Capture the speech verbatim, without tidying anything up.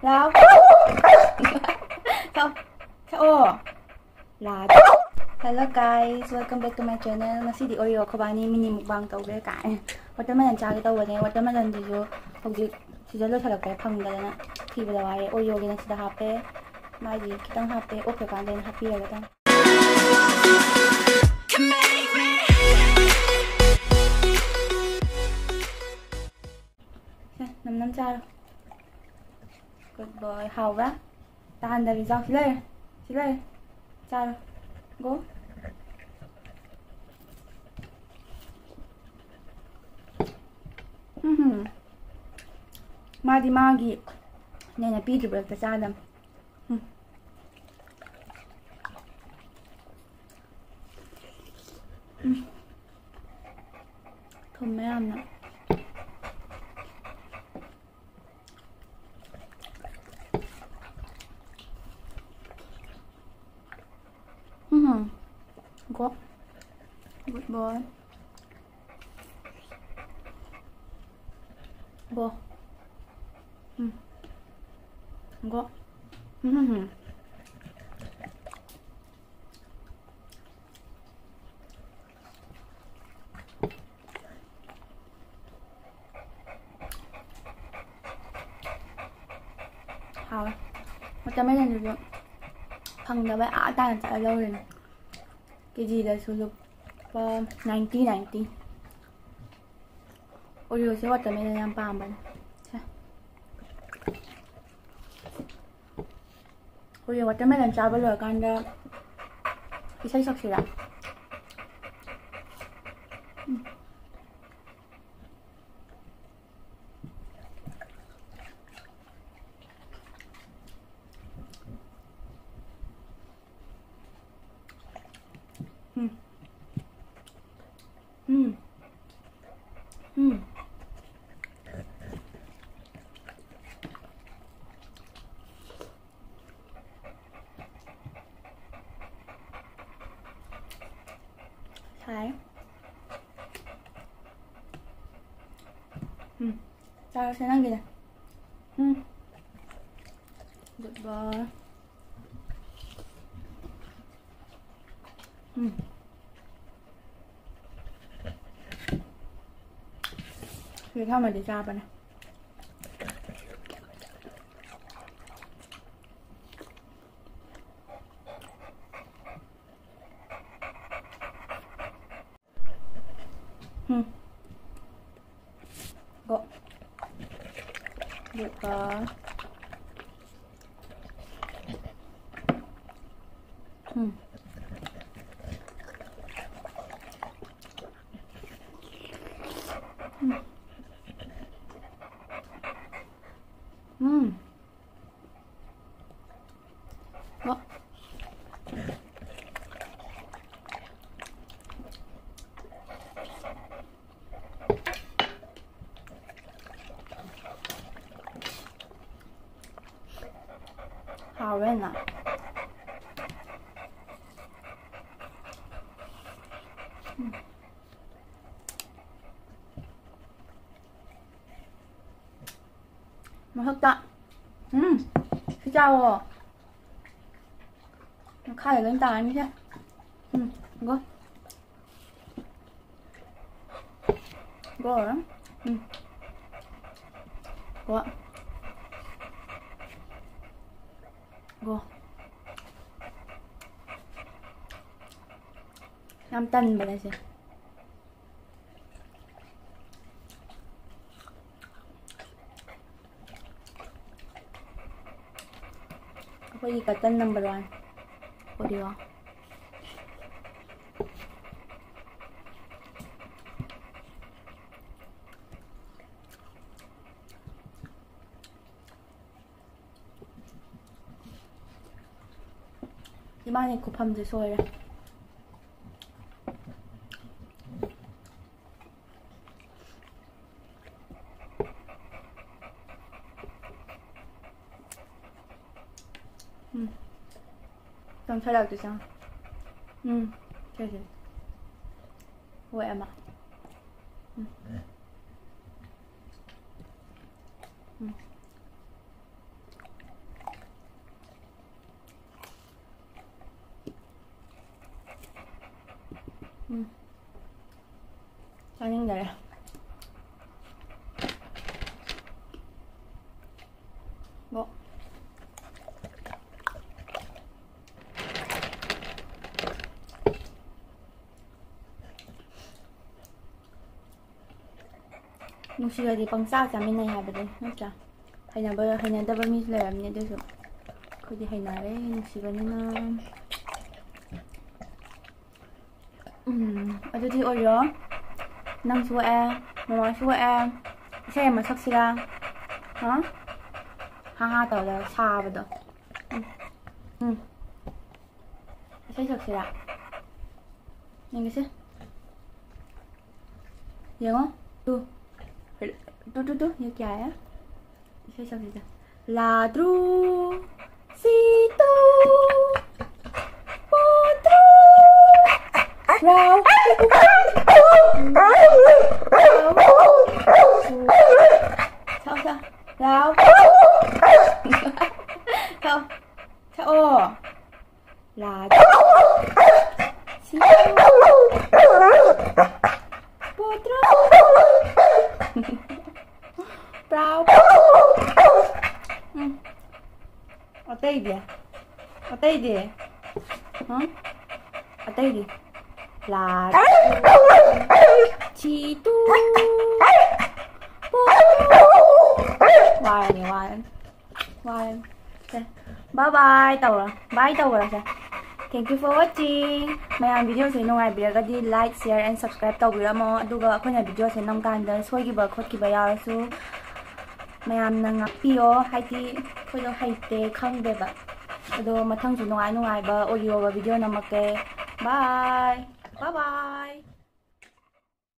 ꯆꯥꯎ꯫ ꯆꯥꯎ꯫ ꯊꯛꯑꯣ꯫ ꯂꯥꯛ꯫ Hello guys, welcome back to my channel. ꯉꯁꯤꯗꯤ Oreo ꯑꯩꯈꯣꯏꯕꯥꯅꯤ mini mukbang ꯇꯧꯒꯦ ꯀꯥꯏ꯫ Watermelon ꯆꯥꯒꯦ ꯇꯧꯕꯅꯦ꯫ Watermelonꯁꯤꯁꯨ ꯍꯧꯖꯤꯛ season ꯂꯣꯏꯁꯤꯜꯂꯛꯄ ꯐꯪꯗꯗꯅ ꯊꯤꯕꯗ ꯋꯥꯔꯦ꯫ Oreoꯒꯤꯅ ꯁꯤꯗ ꯍꯥꯞꯄꯦ꯫ ꯃꯥꯏꯗꯤ ꯈꯤꯇꯪ ꯍꯥꯞꯄꯦ꯫ ꯑꯣꯛꯈ꯭ꯔꯀꯥꯟꯗ ꯑꯩꯅ ꯍꯥꯞꯄꯤꯔꯒꯦ ꯇꯧꯅꯤ꯫ ꯁꯦ, ꯅꯝ ꯅꯝ ꯆꯥꯔꯣ꯫ Good boy. ꯍꯥꯎꯕ꯭ꯔꯥ? ꯇꯥꯍꯟꯗꯕꯤ ꯆꯥꯎ꯫ ꯁꯤ ꯂꯩꯔꯦ꯫ ꯁꯤ ꯂꯩꯔꯦ꯫ ꯆꯥꯔꯣ꯫ Go. ꯎꯝ꯫ ꯃꯥꯗꯤ ꯃꯥꯒꯤ ꯅꯦꯅ ꯄꯤꯗ꯭ꯔꯤꯕ ꯍꯦꯛꯇ ꯆꯥꯗꯝ꯫ ꯎꯝ꯫ ꯎꯝ꯫ ꯊꯨꯝꯃꯦ ꯌꯥꯝꯅ꯫ ꯎꯝ꯫ Go. Good boy. Go. ꯎꯝ꯫ Go. ꯎꯝ꯫ ꯍꯥꯎꯋꯦ꯫ Watermelonꯗꯨꯁꯨ ꯐꯪꯗꯕꯩ ꯑꯥ ꯇꯥꯅ ꯆꯠꯂ ꯂꯧꯔꯤꯅꯦ꯫ KGꯗꯁꯨ ꯂꯨꯄꯥ ninety, ninety꯫ Oreoꯁꯦ watermelon ꯌꯥꯝ ꯄꯥꯝꯕꯅꯦ꯫ ꯁꯦ꯫ Oreo watermelon ꯆꯥꯕ ꯂꯣꯏꯔꯀꯥꯟꯗ ꯏꯁꯩ ꯁꯛꯁꯤꯔꯥ? ꯎꯝ꯫ ꯎꯝ꯫ ꯎꯝ꯫ ꯎꯝ꯫ ꯁꯥꯏ꯫ ꯎꯝ꯫ ꯆꯥꯔꯁꯦ ꯅꯪꯒꯤꯗ꯫ ꯎꯝ꯫ Good boy. ꯎꯝ꯫ ꯁꯤꯗ ꯊꯝꯃꯗꯤ ꯆꯥꯕꯅꯦ꯫ ꯎꯝ꯫ ꯒꯣ꯫ ꯑꯗꯨꯒ ꯎꯝ꯫ ꯎꯝ꯫ ꯎꯝ꯫ ꯒꯣ꯫ ꯍꯥꯎꯋꯦ ꯌꯥꯝꯅ꯫ ꯎꯝ꯫ ꯃꯊꯛꯇ꯫ ꯎꯝ꯫ ꯁꯤ ꯆꯥꯎꯋꯣ꯫ ꯃꯈꯥꯗ ꯂꯣꯏ ꯇꯥꯔꯅꯤꯁꯦ꯫ ꯎꯝ꯫ ꯒꯣ꯫ ꯒꯣ꯫ ꯎꯝ꯫ ꯒꯣ꯫ ꯒꯣ꯫ ꯌꯥꯝ ꯇꯟꯕꯅꯦ ꯁꯦ꯫ ꯑꯩꯈꯣꯏꯒꯤ ꯀꯇꯟ number one꯫ ꯎꯔꯤꯕꯣ? ꯏꯃꯥꯒꯤ ꯈꯨꯐꯝꯁꯦ ꯁꯣꯏꯔꯦ꯫ ꯎꯝ꯫ ꯆꯪꯁꯜꯂꯛꯇ꯭ꯔꯤ, ꯆꯪ-, ꯎꯝ꯫ ꯁꯦ, ꯁꯦ꯫ ꯍꯣꯏ, ꯑꯃ꯫ ꯎꯝ꯫ ꯎꯝ꯫ ꯕꯣ꯫ ꯅꯨꯡꯁꯤꯔꯗꯤ ꯄꯪꯆꯥ ꯆꯥꯃꯤꯟꯅꯩ ꯍꯥꯏꯕꯗꯣ ꯅꯠꯇ꯭ꯔꯥ? ꯍꯩꯅꯕ, ꯍꯩꯅꯗꯕ ꯃꯤꯁꯨ ꯂꯩꯔꯝꯅꯤ, ꯑꯗꯨꯁꯨ ꯑꯩꯈꯣꯏꯗꯤ ꯍꯩꯅꯔꯦ ꯅꯨꯡꯁꯤꯕꯅꯤꯅ꯫ ꯎꯝ, ꯑꯗꯨꯗꯤ ꯑꯣꯏꯔꯣ꯫ ꯅꯪꯁꯨ ꯑꯣꯛꯑꯦ, ꯃꯃꯥꯁꯨ ꯑꯣꯛꯑꯦ꯫ ꯏꯁꯩ ꯑꯃ ꯁꯛꯁꯤꯔꯥ? ꯍꯥ? ꯍꯥ ꯍꯥ ꯇꯧꯔꯒ ꯁꯥꯕꯗꯣ꯫ ꯎꯝ꯫ ꯎꯝ꯫ ꯏꯁꯩ ꯁꯛꯁꯤꯔꯥ? ꯌꯦꯡꯒꯦꯁꯦ꯫ ꯌꯦꯡꯉꯣ꯫ ꯇꯨ꯫ Two, two, two. ये क्या है? ꯏꯁꯩ ꯁꯛꯁꯤꯗ꯫ ꯂꯥꯗ꯭ꯔꯨ, ꯁꯤꯇꯨ, ꯄꯣꯇ꯭ꯔꯨ, ꯔꯥꯎ꯫ ꯁꯛꯑꯣ, ꯁꯛꯑꯣ꯫ ꯔꯥꯎ꯫ ꯁꯛꯑꯣ꯫ ꯁꯛꯑꯣ꯫ ꯂꯥꯗ꯭ꯔꯨ, ꯁꯤꯇꯨ, ꯄꯣꯇ꯭ꯔꯨ, ꯄ꯭ꯔꯥꯎ꯫ ꯎꯝ꯫ ꯑꯇꯩꯗꯤ? ꯑꯇꯩꯗꯤ? ꯍꯥ? ꯑꯇꯩꯗꯤ? ꯂꯥꯗ꯭ꯔꯨ, ꯁꯤꯇꯨ, ꯄꯣꯇ꯭ꯔꯨ꯫ ꯋꯥꯔꯅꯤ, ꯋꯥꯔꯅꯤ꯫ ꯋꯥꯔꯦ꯫ ꯁꯦ, bye bye ꯇꯧꯔꯣ꯫ Bye ꯇꯧꯔꯣ ꯁꯦ꯫ Thank you for watching꯫ ꯃꯌꯥꯝ videoꯁꯦ ꯅꯨꯡꯉꯥꯏꯕꯤꯔꯒꯗꯤ like, share and subscribe ꯇꯧꯕꯤꯔꯝꯃꯣ꯫ ꯑꯗꯨꯒ ꯑꯩꯈꯣꯏꯅ videoꯁꯦ ꯅꯝꯀꯥꯟꯗ ꯁꯣꯏꯈꯤꯕ ꯈꯣꯠꯈꯤꯕ ꯌꯥꯎꯔꯁꯨ ꯃꯌꯥꯝꯅ ꯉꯥꯛꯄꯤꯌꯣ꯫ ꯍꯥꯏꯗꯤ ꯑꯩꯈꯣꯏꯗꯣ ꯍꯩꯇꯦ, ꯈꯪꯗꯦꯕ꯫ ꯑꯗꯣ ꯃꯊꯪꯁꯨ ꯅꯨꯡꯉꯥꯏ ꯅꯨꯡꯉꯥꯏꯕ ꯑꯣꯏꯌꯣꯕ video ꯅꯝꯃꯛꯀꯦ꯫ Bye꯫ Bye bye꯫